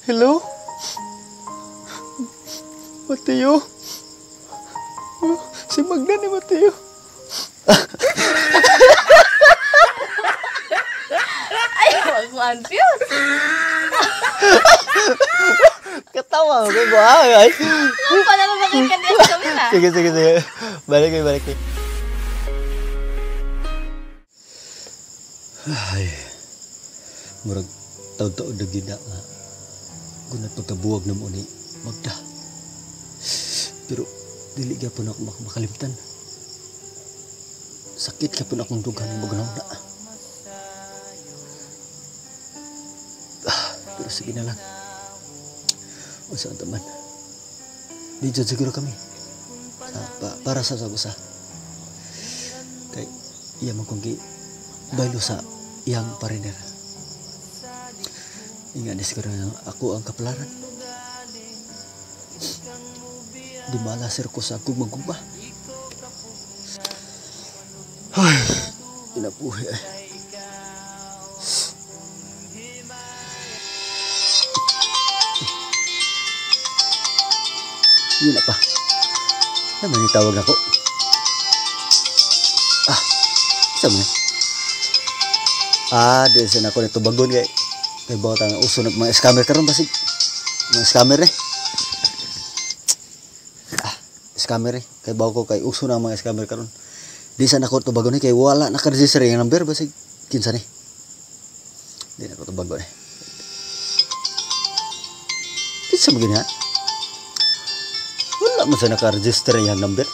Hello? Mateo? Si Magda ni Mateo. Ay, wag mo anpios. Katawa ko ba? Ay. Ano pa naman bakit ka niya sa kamera? Sige, sige, sige. Balik kayo, balik kayo. Ay. Murag taon-taon na gina nga. Gunat pagkabuwag na mo ni Magda. Pero dili gyapon ako makalimtan. Sakit gyapon akong dughan ng maganaw na. Pero sige na lang. Unsa ang taman. Di dyan siguro kami. Para sa usa. Kay iya man kong gibaylo sa iyang pariner. Inga ni siguro na ako ang kapalaran. Di malasir ko sa akong magumba. Ay, inabuhi ay. Yun na pa. Naman yung tawag ako. Ah, isa mo na. Ah, di sa nako nito bagon kay. Kay bawat ang uso ng mga scammer karon basig. Mga scammer eh. Ah, scammer eh. Kay bawo ko kay uso na ang mga scammer karon. Di sa nako to bagon eh kay wala naka-register yung number basig kinsa ni. Di na ko to bagon eh. Kinsa man gini ha? Wala man sa naka-register yung number.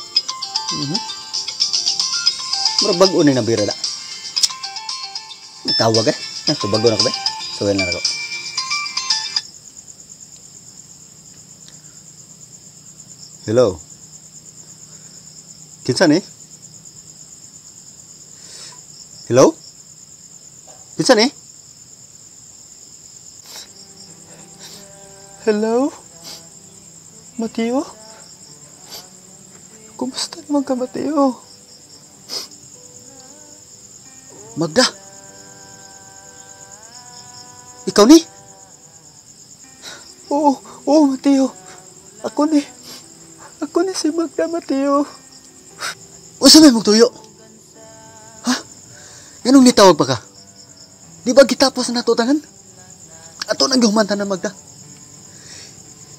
Murag bag-o ni number na. Tawag eh. Tubagon ako ba? So, na ako. Hello. Kinsa ni? Hello? Kinsa ni? Hello? Mateo? Kumusta naman ka, Mateo? Magda! Ikaw ni? Oo, oo, Mateo. Ako ni. Ako ni si Magda, Mateo. Unsa may magtuyo? Ha? Ganong nitawag pa ka? Di ba gitapos na nato tangan? Ato nang gihuman tanan, Magda.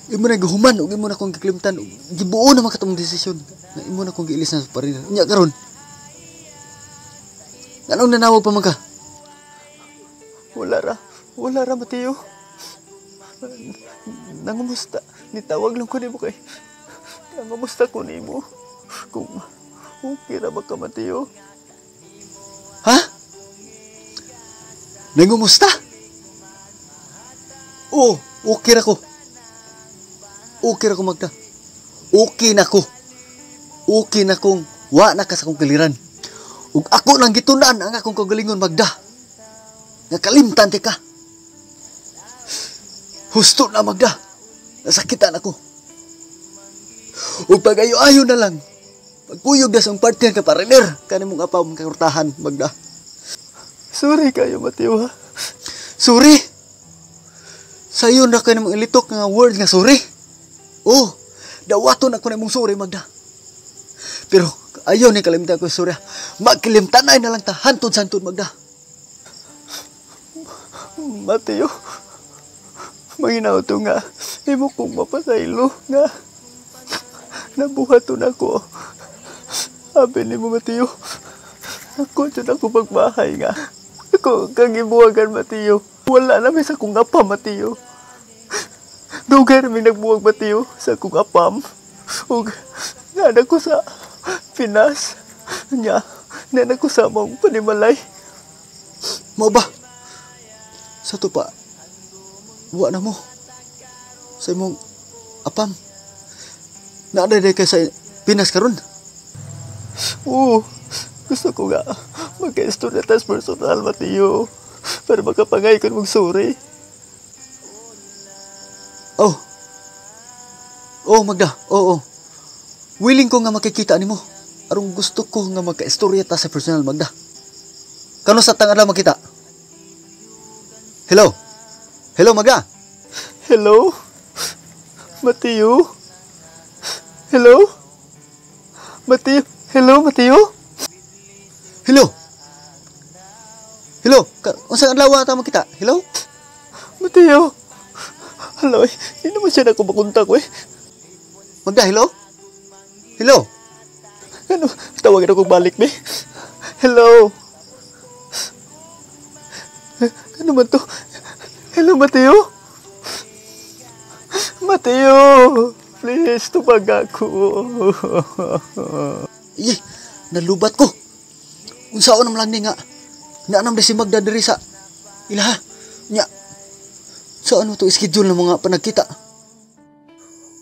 Imo na gihuman ug imo na kong giklimtan. Gibuo na man katong desisyon. Na imo na kong giilis na pa rin. Unya karon. Nganong nanawag pa man ka? Wala ra. Wala ra, Mateo. Nangumusta. Nitawag lang ko nimo kay. Nangumusta ko nimo. Kung okay ra ba ka, Mateo? Ha? Nangumusta? Oo, okay ra ko. Okay ra ko, Magda. Okay na ko. Okay na kong wa na ka sa akong kaliran. Ug ako nang gitun-an ang akong kagalingon, Magda. Nga kalimtan ti ka. Husto na, Magda. Nasakitan ako. Ug pag-ayo-ayo na lang. Pagkuyog na sa akong partner ka, partner. Kani mong apaw mong kakurtahan, Magda. Sorry kayo, Mateo, ha? Sorry? Sayo na kayo namang ilitok nga word nga sorry. Oh, dawaton ako na mong sorry, Magda. Pero ayaw ni kalimtan ko sorry. Magkilimtanay na lang ta, hantod-santod, Magda. Mateo, manginaw to nga, imo kong mapasaylo nga. Nabuhaton ako. Abi nimo, Mateo, ako dyan ako pagbahay nga. Ako kang ibuwagan, Mateo. Wala na may sa akong apam, Mateo. Dugay na may nagbuwag, Mateo, sa akong apam. Ug nana ko sa Pinas. Nya, nana ko sa among panimalay. Mao ba? Sa to pa, wa na mo. Sa imong apam. Naaday kay sa Pinas karon. Oo, gusto ko nga magka-istorya tas personal, Mateo. Para makapangay ko mong sorry. Oh. Oh, Magda. Oo, oh, oh. Willing ko nga makikita nimo. Aron gusto ko nga magka-istorya ta sa personal, Magda. Kano sa tang adlaw makita? Hello? Hello, Magda? Hello? Mateo? Hello? Mateo? Hello, Mateo? Hello? Hello? Unsa adlaw ta makita? Hello? Mateo? Hello, eh. Hindi naman siya na kumakontak ko eh. Magda, hello? Hello? Ano? Tawagin ako balik, be. Hello? Eh, ano man to? Hello, Mateo? Mateo! Please, tubag ako. Iye, nalubat ko. Unsaon naman lang ni nga. Naanam di si Magda diri sa ilaha. Nya. Sa ano to schedule ng mga panagkita?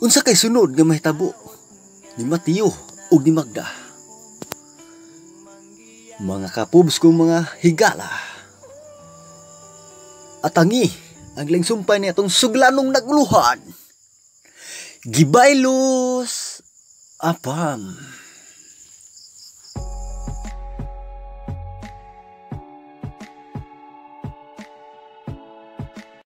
Unsa kay sunod nga mahitabo ni Mateo ug ni Magda? Mga kapubs kong mga higala. Atangi ang sumpay ni atong suglanong naguluhan. Gibaylos apam.